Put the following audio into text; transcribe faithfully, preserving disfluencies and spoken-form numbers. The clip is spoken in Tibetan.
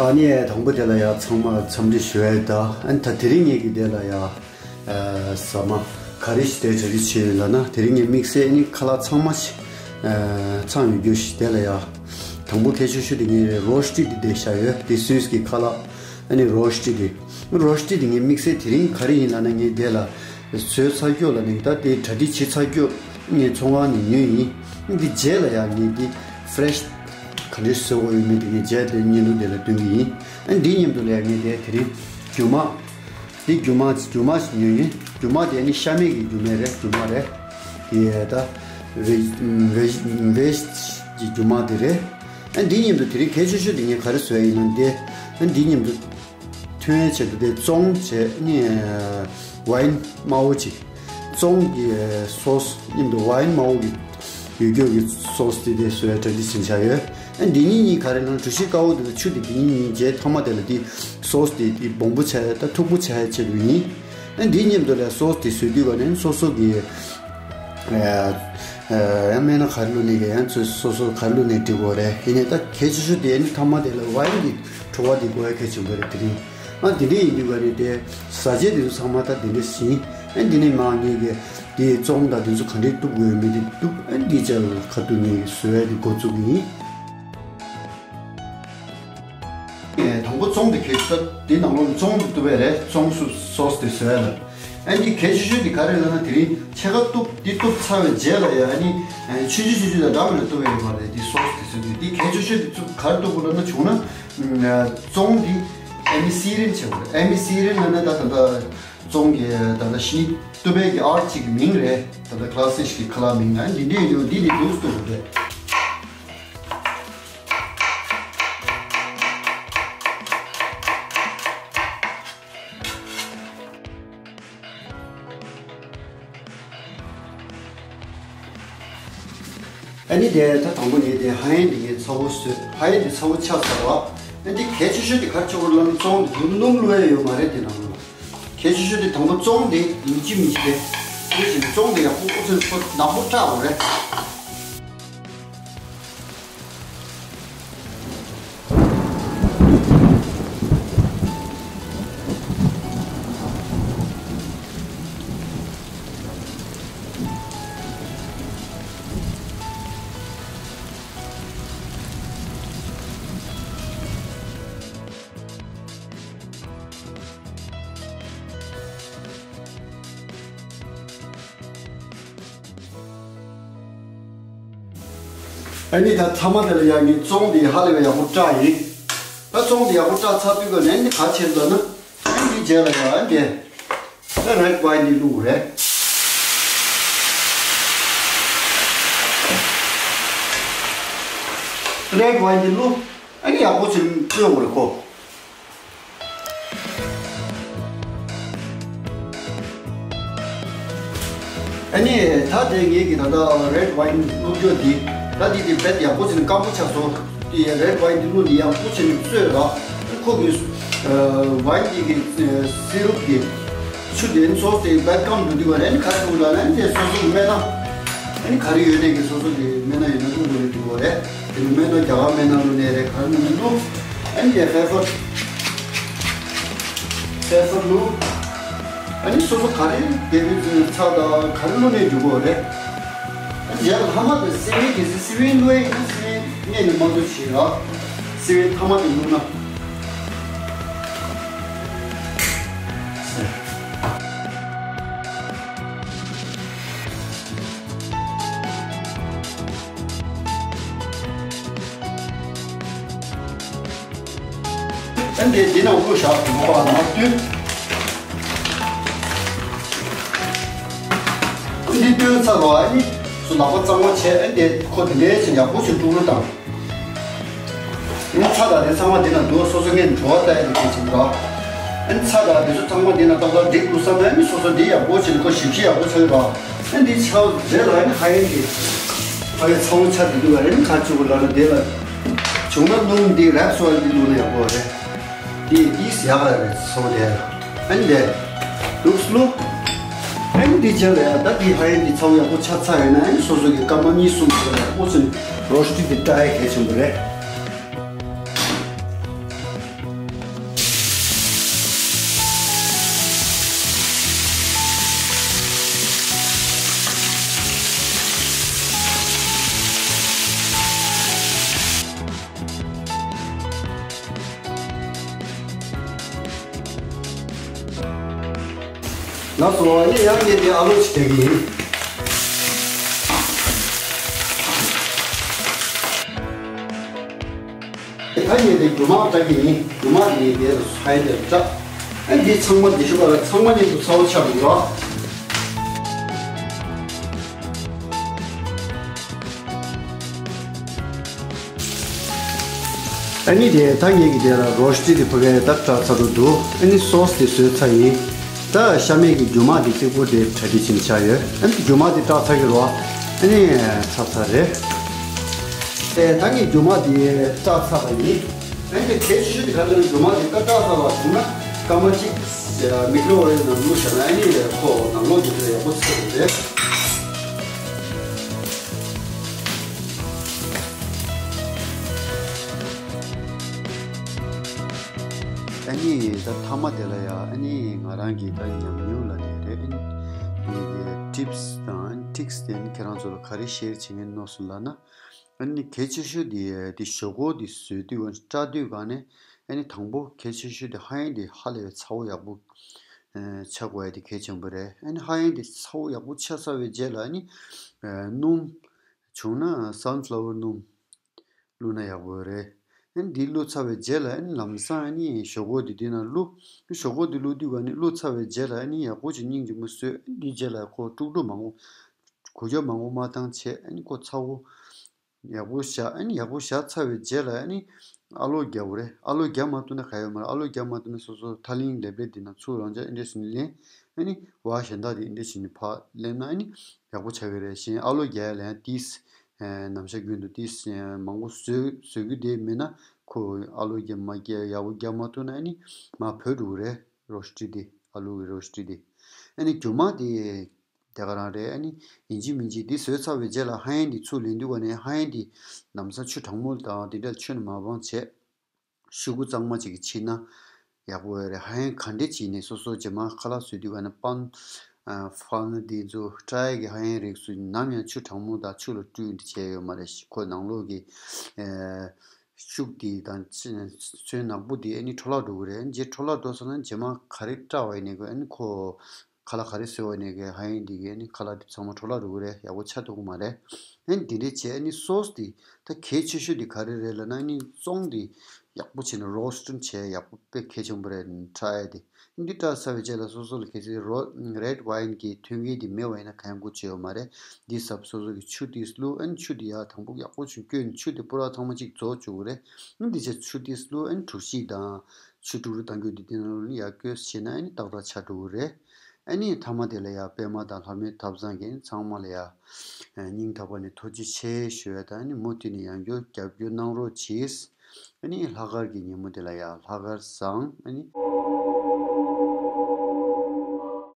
ཨ་ནི་དང་པོ་དེ་ལ་ཡ་ཚང་མ་འཚམས་འདྲི་ཞུ་ཡ་ཡིན། ད་ཨ་ནི་ད་དེ་རིང་ངེད་ཀྱི་དེ་ལ་ཡ་ཨ་ཟ་མ་ག་རེ་ཞིག་དེ་གྲ་སྒྲིག་བྱས་ཡོད་ལབ་ན། དེ་རིང་ངས་དམིགས་བསལ་ནི་ཁ་ལག་ཚང་མ་ཞིག་ཨ་ཚང་ཡོད་རྒྱུ་ཞིག་དེ་ལ་ཡ། དང་པོ་གལ་ཆེ་ཤོས་དེ་ངས་རོ་སི་ཊི་དེ་བསྡད་བཞག་ཡོད། དེ་སུད་སི་གི་ཁ་ལག་ཨ་ནི་རོ་སི་ཊི་དེ། རོ་སི་ཊི་དེ་ངས་དམིགས་བསལ་དེ་རིང་ག་རེ་ཡིན་ལབ་ན། ངས་དེ་ལ་བཟོས་ཚར་རྒྱུ་ལབ་ནས་ད་དེ་གྲ་སྒྲིག་བྱེད་ཚར་རྒྱུ་ངས་ཚོང་ཁང་ནས་ཉོས་ཡིན། འདི་རྗེས་ལ་ཡ་ངས་འདི་ཕི་རེ་ཤི་ག་འདྲས་བཟོ་དགོས་ཡོད་མེད་དེ་ངས་རྗེས་དེ་བརྙན་ཐུང་དེ་ལ་སྟོན་གྱི་ཡིན། ཨ་འདི་མཉམ་དུ་ལ་ཡ་ངས་དེ་དེ་རིང་རྒྱུ་མ། འདི་རྒྱུ་མ་རྒྱུ་མ་ཞིག་ཉོས་ཡིན། རྒྱུ་མ་དེ་ནི་ཤ་མེད་ཀྱི་རྒྱུ་མ་རེད། རྒྱུ་མ་རེད། དེ་ད་ཝེ་ཝེ་ཝེ་ཀྱི་རྒྱུ་མ་དེ་རེད། ཨ་འདི་མཉམ་དུ་དེ་རིང་གལ་ཆེ་ཤོས་དེ་ངས་ག་རེ་བཟོས་ཡིན་ན། འདི་ཨ་འདི་མཉམ་དུ་ཐོན་ཡས་ཆེད་དུ་དེ་བཙོང་བྱས་ནི་ཝའིན་དམར་པོ་ཅིག་བཙོང་གི་སོ་སི་མཉམ་དུ་ཝའིན་དམར་པོ་གི་ཡོད་རྒྱུ་གི་སོ་སི་དེ་དེ་བཟོ་ཡ་གྲ་སྒྲིག་བྱས་བཞག་ཡོད། ཨ་འདི་གཉིས་གཉིས་ག་རེ་ལབ་ན། གྲོ་ཞིབ་དཀར་པོ་དེ་དང་ཆུ་དེ་འདི་གཉིས་གཉིས་རྗེས་མཐའ་མ་དེ་ལ་དེ་སོ་སི་དེ་དེ་སྦོམ་པོ་བྱས་ད་མཐུག་པོ་བྱས་ཡ་ཆེད་དུ་ཡིན། ཨ་འདི་མཉམ་དུ་ལ་སོ་སི་དེ་བཟོ་དུས་ག་ནས་སོ་སོ་གི་ཨ་ཨ་ཡང་སྨན་སྣ་ག་རེ་བླུགས་ནས་ཀྱི་ཡང་ཚོས་སོ་སོ་ག་རེ་བླུགས་ནས་འགྲིག་གོ་རེད། ཡིན་ནའི་ད་གལ་ཆེ་ཤོས་དེ་ནི་མཐའ་མ་དེ་ལ་ཝའིན་གྱི་བྲོ་བ་དེ་དགོས་ཡ་གལ་ཆེན་པོ་རེད། དེ་རིང་ཨ་དེ་འདྲས་ཡིན་དུས་ག་ནས་དེ་བཟའ་བཅའ་དེ་ཚོ་ཚང་མ་ད་དེ་འདྲས་ཡིན། ཨ་འདི་ནས་མ་ངེད་ཀྱི་དེ་བཙོང་དང་དེ་ཚོ་ག་འདྲས་གཏུབ་དགོས་ཡོད་མེད་དེ་གཏུབ། ཨ་འདི་ཅག་ཁ་ཐུག་ངེད་ཀྱི་བཟོ་ཡ་དེ་འགོ་བཙུགས་ཀྱི་ཡིན། དང་པོ་བཙོང་དེ་གལ་ཆེ། ད་དེ་ནང་ལོགས་བཙོང་དེ་གཏུབ་ཡ་རེད། བཙོང་སུ་སོ་སི་དེ་བཟོ་ཡ་ལ། ཨ་ནི་གལ་ཆེ་ཤོས་དེ་ག་རེ་ལབ་ན། དེ་རིང་ཕྱེད་ཀ་གཏུབ་དེ་གཏུབ་ཚར་བའི་རྗེས་ལ་ཡ་ཨ་ནི་ཆུང་ཆུང་ཆུང་ཆུང་དང་འདྲ་མི་འདྲ་གཏུབ་ཡ་ཡོད་མ་རེད། དེ་སོ་སི་དེ་བཟོ་དུས་དེ་གལ་ཆེ་ཤོས་དེ་ག་རེ་གཏུབ་དགོས་ལབ་ན། བྱུང་ན་བཙོང་དེ་ཨ་མི་སི་རན་བྱེད་དགོས་རེད། ཨ་མི་སི་རན་ལབ་ན་ད་ད་ད་བཙོང་གི་ད་ད་ཤི་གཏུབ་པའི་གི་ཨར་ཅིག་གི་མིང་རེད། ད་ད་ཁ་ལག་སི་ཤི་གི་ཁ་ལག་མིང་ཨ་ནི་འདི་འདྲས་ཡོད། འདི་ནི་དུས་སུ་གཏུབ་དགོས་རེད། ཨ་ནི་དེ་ད་དང་པོ་ནས་དེ་ཧ་ཡན་དེ་ངས་ཚ་བོ་བཟོས། ཧ་ཡན་དེ་ཚ་བོ་ཆགས་ཚར་བ། ཨ་འདི་གལ་ཆེ་ཤོས་དེ་ག་རེ་ཆགས་པ་ལབ་ན། བཙོང་དེ་སྣུམ་བླུགས་ཡ་ཡོད་མ་རེད། དེ་ནང་ལ་གལ་ཆེ་ཤོས་དེ་དང་པོ་བཙོང་དེ་ཡིན་གཅིག་མིན་གཅིག་དེ་དེ་བཞིན་བཙོང་དེ་ཡག་པོ་ཨོ་ཚོད་ཚོད་ནག་པོ་བཀྲག་དགོས་རེད། ཨ་ནི་ད་ཚང་མ་དེ་ལ་ཡ་ངས་བཙོང་དེ་ཧ་ལས་པའི་ཡག་པོ་བཀྲག་ཡིན། ད་བཙོང་དེ་ཡག་པོ་བཀྲག་ཚར་དུས་ག་ནས་ཨ་ནི་ག་བྱེད་ལབ་ན། ཨ་ནི་འདི་རྗེས་ལ་ཡ་ཨ་ནི་དེ་ད་རེད་ཝའིན་འདི་བླུགས་རེད། རེད་ཝའིན་འདི་བླུགས། ཨ་ནི་ཡག་པོ་ཅིག་བཙོས་དགོས་རེད་ཁོ། ཨ་ནི་ད་དེ་ངེད་ཀྱི་ད་ལྟ་རེད་ཝའིན་བླུགས་རྒྱུ་འདི་ད་འདི་དེ་བེད་ཡག་པོ་བྱས་ནས་སྐམ་པོ་ཆགས་སོང་། དེ་རེད་ཝའིན་འདི་བླུགས་ནས་ཡག་པོ་བྱས་ནས་བཙོས་ར། ཁོ་གི་ཝའིན་འདི་གི་སི་རུབ་གི་ཆུ་དེ་ཚོ་དེ་བེད་སྐམ་འགྲོ་དུས་བ་ནས་ཨ་ནི་ག་རེ་བླུགས་ལབ་ན། ཨ་ནི་དེ་སོ་སོ་གི་སྨན་སྣ་ཨ་ནི་ག་རེ་ཡོད་ནས་གི་སོ་སོ་གི་སྨན་སྣ་ཡོད་ན་བླུགས་དགོས་རེད་འདུག་གོ་རེད། དེ་ནི་སྨན་སྣ་རྒྱ་གར་སྨན་སྣ་བླུགས་ནས་རེད། ག་རེ་བླུགས་ནས་བླུགས། ཨ་ནི་དེ་ཕེ་ཕར་ཕེ་ཕར་བླུགས། ཨ་ནི་སོ་སོ་ག་རེ་དེ་བའི་ཚོའི་ཚྭ་དང་ག་རེ་བླུགས་ནས་འཇུག་གོ་རེད། ཨ་ནི་རྗེས་ལ་ལྷག་མ་དེ་སི་ཝིན་གལ་སྲིད་སི་ཝིན་བླུགས་ཡིན་ན་སི་ཝིན་སྔོན་ནས་མ་བླུགས་ཤིག་ར། སི་ཝིན་ཐ་མ་དེ་བླུགས་ན། ཨ་འདི་འདི་ནང་བླུགས་བཞག་དགོས་པ་མ་བཏུལ། ཨ་འདི་བཏུལ་ཚར་བ་ཨ་ནི་སུ་ལག་པ་གཙང་མ་བྱས། ཨ་འདི་ཁོ་འདི་འདྲའི་ཆེ་ཡག་པོ་ཞིག་དཀྲུག་རུ་དང་། ཨ་ནི་ཚྭ་དང་དེ་ཚང་མ་འདི་ནང་འདུག་སོ་སོ་སྔོན་བྲོ་བ་ལྟ་ཡ་དེ་གལ་ཆེན་པོ་རེད། ཨ་ནི་ཚྭ་དང་དེ་ཚོ་ཚང་མ་འདི་ནང་ཏག་ཏག་འགྲིག་འདུག་བསམ་ན་ཨ་ནི་སོ་སོ་འདི་ཡག་པོ་བྱས་ནས་ཁོ་ཞིབ་ཞིབ་ཡག་པོ་ཆགས་ཡོད་ར། ཨ་ནི་འདི་ཆགས་རྗེས་ལ་ཨ་ནི་ཧ་ཡན་གྱི་ཕ་གི་ཚ་བོ་ཆ་དེ་འདུག་བ་རེད། ཨ་ནི་ཁ་ཆུ་བོ་ལ་ལ་དེ་ལ་བྱུང་ན་སྣུམ་འདི་རེབ་སོ་ཨ་འདི་བླུགས་ན་ཡག་པོ་རེད། དེ་དེས་ཡག་ག་རེད་སོ་དེ། ཨ་ནི་དེ་ལུགས་སུ་བླུགས། ཨ་ནི་འདི་བྱས་ལ་ཡ་ད་འདི་ཧ་ཡན་འདི་ཚ་བོ་ཡག་པོ་ཆགས་ཚར་ཡོད་ན་ཨ་ནི་སོ་སོ་གི་སྐར་མ་གཉིས་གསུམ་ཙམ་ལ་ཡག་པོ་ཚུན་རོ་སི་ཊི་འདི་བཀྲ་ཡ་གལ་ཆེན་པོ་རེད། ལགས་སོ། ཨ་ནི་ཡང་ངས་དེ་ཨ་ལུ་ཅིག་རྒྱག་གི་ཡིན། ད་ངས་དེ་རྒྱུ་མར་བཀྲ་གི་ཡིན། རྒྱུ་མར་དེ་ངས་དེ་ཧའི་དེར་བཀྲ། ཨ་འདི་ཚང་མ་འདི་ཤོག་ག་ལ། ཚང་མ་ཉིད་དུ་ཚ་བོ་ཆགས་འདུག་ལ། ཨ་ནི་དེ་ད་ངེད་ཀྱི་དེ་ལ་རོ་སྟི་དེ་ཕ་གའི་ད་བཀྲ་ཚར་འགྲོ་འདུག་ཨ་ནི་སོ་སི་དེ་བཟོས་ཚར་ཡིན། ད་ཤ་མེད་ཀྱི་རྒྱུ་མ་དེ་གཅིག་པོ་དེ་གྲ་སྒྲིག་བྱེད་ཆ་ཡོད། ཨ་ནི་རྒྱུ་མ་དེ་བཀྲ་ཚར་གི་རོ། ཨ་ནི་ཚར་ཚར་རེད། ཨེ་ད་ངས་རྒྱུ་མ་དེ་བཀྲ་ཚར་བ་ཡིན། ཨ་ནི་གལ་ཆེ་ཤོས་དེ་ག་རེ་རྒྱུ་མ་དེ་ད་བཀྲ་ཚར་བ་བྱུང་ན་སྐར་མ་གཅིག་མིག་རོ་ཝེབ་ནང་བླུགས་བཞག་ན་ཨ་ནི་ཁོ་ནང་ལོགས་དེ་ཚོ་ཡག་པོ་ཚོས་རེད། ཨ་ནི་ད་མཐའ་མ་དེ་ལ་ཡ་ཨ་ནི་ང་རང་གི་ད་ཉམས་མྱོང་ལ་དེ་རེད། ཨ་ནི་ངེད་ཀྱི་ཊིབ་སི་དང་ཊིག་སི་དེ་ཨ་ནི་ཁྱེད་རང་ཚོ་ལ་ག་རེ་ཤེར་བྱེད་མཁན་ནོ་སོང་ལབ་ན། ཨ་ནི་གལ་ཆེ་ཤོས་དེ་དེ་ཞོག་ཁོག་དེ་བཟོས་དུས་ཨ་ནི་བཀྲ་དུས་ག་ནས་ཨ་ནི་དང་པོ་གལ་ཆེ་ཤོས་དེ་ཧ་ཡང་དེ་ཧ་ལས་པའི་ཚ་བོ་ཡག་པོ་ཆགས་དགོས་ཡ་དེ་གལ་ཆེན་པོ་རེད། ཨ་ནི་ཧ་ཡང་དེ་ཚ་བོ་ཡག་པོ་ཆགས་ཚར་བའི་རྗེས་ལ་ཨ་ནི་སྣུམ་བྱུང་ན་sunflower སྣུམ་བླུགས་ན་ཡག་པོ་རེད། ཨ་ནི་འདི་བླུགས་ཚར་བའི་རྗེས་ལ་ཨ་ནི་ལམ་སང་ཨ་ནི་ཞོག་ཁོག་འདི་འདི་ནང་བླུགས། ཞོག་ཁོག་འདི་བླུགས་དུས་ག་ནི་བླུགས་ཚར་བའི་རྗེས་ལ་ཨ་ནི་ཡག་པོ་ཅིག་སྙིང་རྗེ་མོ་བཟོས། ཨ་ནི་འདིའི་རྗེས་ལ་ཁོ་དཀྲུག་དཀྲུག་མང་པོ་གོ་རྒྱུ་མང་པོ་མ་བཏང་བྱས། ཨ་ནི་ཁོ་ཚ་བོ་ཡག་པོ་བཞག་ཨ་ནི་ཡག་པོ་བཞག་ཚར་བའི་རྗེས་ལ་ཨ་ནི་ཨ་ལོ་རྒྱག་དགོས་རེད། ཨ་ལོ་རྒྱག་མ་ཐུབ་ན་ག་ཡོད་མ་རེད། ཨ་ལོ་རྒྱག་མ་ཐུབ་ན་སོ་སོ་ཐ་ལིང་ལེབ་ལེབ་འདི་ནང་ཚུར་རང་ཅག་ཨེ་འདྲས་ཟིན་ལེན། ཨ་ནི་བ་གཞན་དག་དེ་ཨེ་འདྲས་ཟིན་ཕར་ལེན་ན་ཨ་ནི་ཡག་པོ་ཆགས་ཀྱི་རེད། གཞན་ཨ་ལོ་རྒྱག་ཡ་ལ་ཡང་ཏིས་ནམ་ཞག་རྒྱུན་དུ་ཏིས་མང་པོ་བཟོས་བཟོ་རྒྱུ་དེ་མེད་ན་ཁོ་ཨ་ལོ་རྒྱག་མ་རྒྱག་ཡག་པོ་རྒྱག་མ་ཐུབ་ན་ཨ་ནི་མར་བུད་འགྲོ་གི་རེད། རོ་སྟི་དེ་ཨ་ལུ་གི་རོ་སྟི་དེ་ཨ་ནི་རྒྱུ་མ་དེ་དེ་ག་རང་རེད། ཨ་ནི་ཡིན་གཅིག་མིན་གཅིག་འདི་བཟོས་ཚར་བའི་རྗེས་ལ་ཧ་ཡང་འདི་ཚུར་ལེན་དུས་ག་ནས་ཧ་ཡང་འདི་ལམ་སང་ཆུ་གྲང་མོ་དང་དེ་འདྲ་ཆུ་ནས་མ་སྦངས་བྱས། ཤོག་གུ་གཙང་མ་ཅིག་གིས་ཕྱིས་ན་ཡག་པོ་ཡོད་རེད། ཧ་ཡང་ག་འདྲས་བྱས་ནས་སོ་སོ་རྗེས་མ་ཁ་ལག་བཟོ་དུས་ག་ནས་པན་ཕན་འདི་ཚོ་ཀྲའི་གི་ཧ་ཡང་རིགས་སུ་ནམ་ཡང་ཆུ་གྲང་མོ་དང་ཆུ་ལ་བཀྲུས་འདི་བྱས་ཡོད་མ་རེད། ཁོ་ནང་ལོགས་ཀྱི་ཤུགས་དེ་དང་ཚོན་ནག་པོ་དེ་ཨ་ནི་འཕྲོ་བརླག་འགྲོ་གི་རེད། རྗེས་འཕྲོ་བརླག་འགྲོ་སོང་ན་རྗེས་མ་ག་རེ་བཀྲ་བ་ཡིན་ནའི་ཁོ་ཨ་ནི་ཁོ་ཁ་ལག་ག་རེ་བཟོས་པ་ནས་ཀྱི་ཧ་ཡང་འདི་གའི་ནི་ཁ་ལག་འདི་ཚང་མ་འཕྲོ་བརླག་འགྲོ་གི་རེད། ཡག་པོ་ཆགས་ཐུབ་ཀྱི་མ་རེད། ཨ་ནི་འདི་འདྲས་བྱས་ཨ་ནི་སོ་སི་འདི་ད་གལ་ཆེ་ཤོས་འདི་ག་རེ་རེད་ལབ་ན་ཨ་ནི་བཙོང་འདི་ཡག་པོ་བྱས་ནས་རོ་སི་ཊིང་བྱས་ཡག་པོ་དཔེ་གལ་ཆེན་པོ་རེད། ཁྲ་ཡ་འདི་འདི་བཀྲ་ཚར་བའི་རྗེས་ལ་སོ་སོ་ལ་གལ་སྲིད་རོ་རེད་ཝའིན་གྱི་མཐུན་རྐྱེན་འདི་མེད་པ་ཡིན་ན་གང་དགོས་བྱེད་ཡོད་མ་རེད། འདི་ཟབ་སོ་སོ་གི་ཆུ་ཏིས་བླུགས། ཨ་ནི་ཆུ་འདི་ཡག་དང་པོ་ཡག་པོ་ཅིག་བསྐོལ་ནས་ཆུ་འདི་པུ་ར་ཚང་མ་ཅིག་རྫོགས་བཅུག་གི་རེད། ཨ་ནི་འདི་བྱས་ཆུ་ཏིས་བླུགས། ཨ་ནི་གྲོ་ཞིབ་དང་ཆུ་དྲུག་རུ་བཏང་རྒྱུ་འདི་འདི་ནང་ལ་ཡར་བསྐོལ་བྱས་ན་ཨ་ནི་ཏག་ཏག་ཆགས་འགྲོ་གི་རེད། ཨ་ནི་མཐའ་མ་དེ་ལ་ཡ་པད་མ་དང་ལྷ་མོའི་ཐབ་ཚང་གི་ཚང་མ་ལ་ཡ་སྙིང་ཐག་པ་ནས་ཐུགས་རྗེ་ཆེ་ཞུ་ཡ་དང་། ཨ་ནི་མུ་མཐུད་ནས་ཡང་བསྐྱར་རྒྱབ་སྐྱོར་གནང་རོགས་གྱིས། ཨ་ནི་ལྷག་དཀར་གྱི་ཉིན་མོ་དེ་ལ་ཡ་ལྷག་དཀར་བཟང་། ཨ་ནི།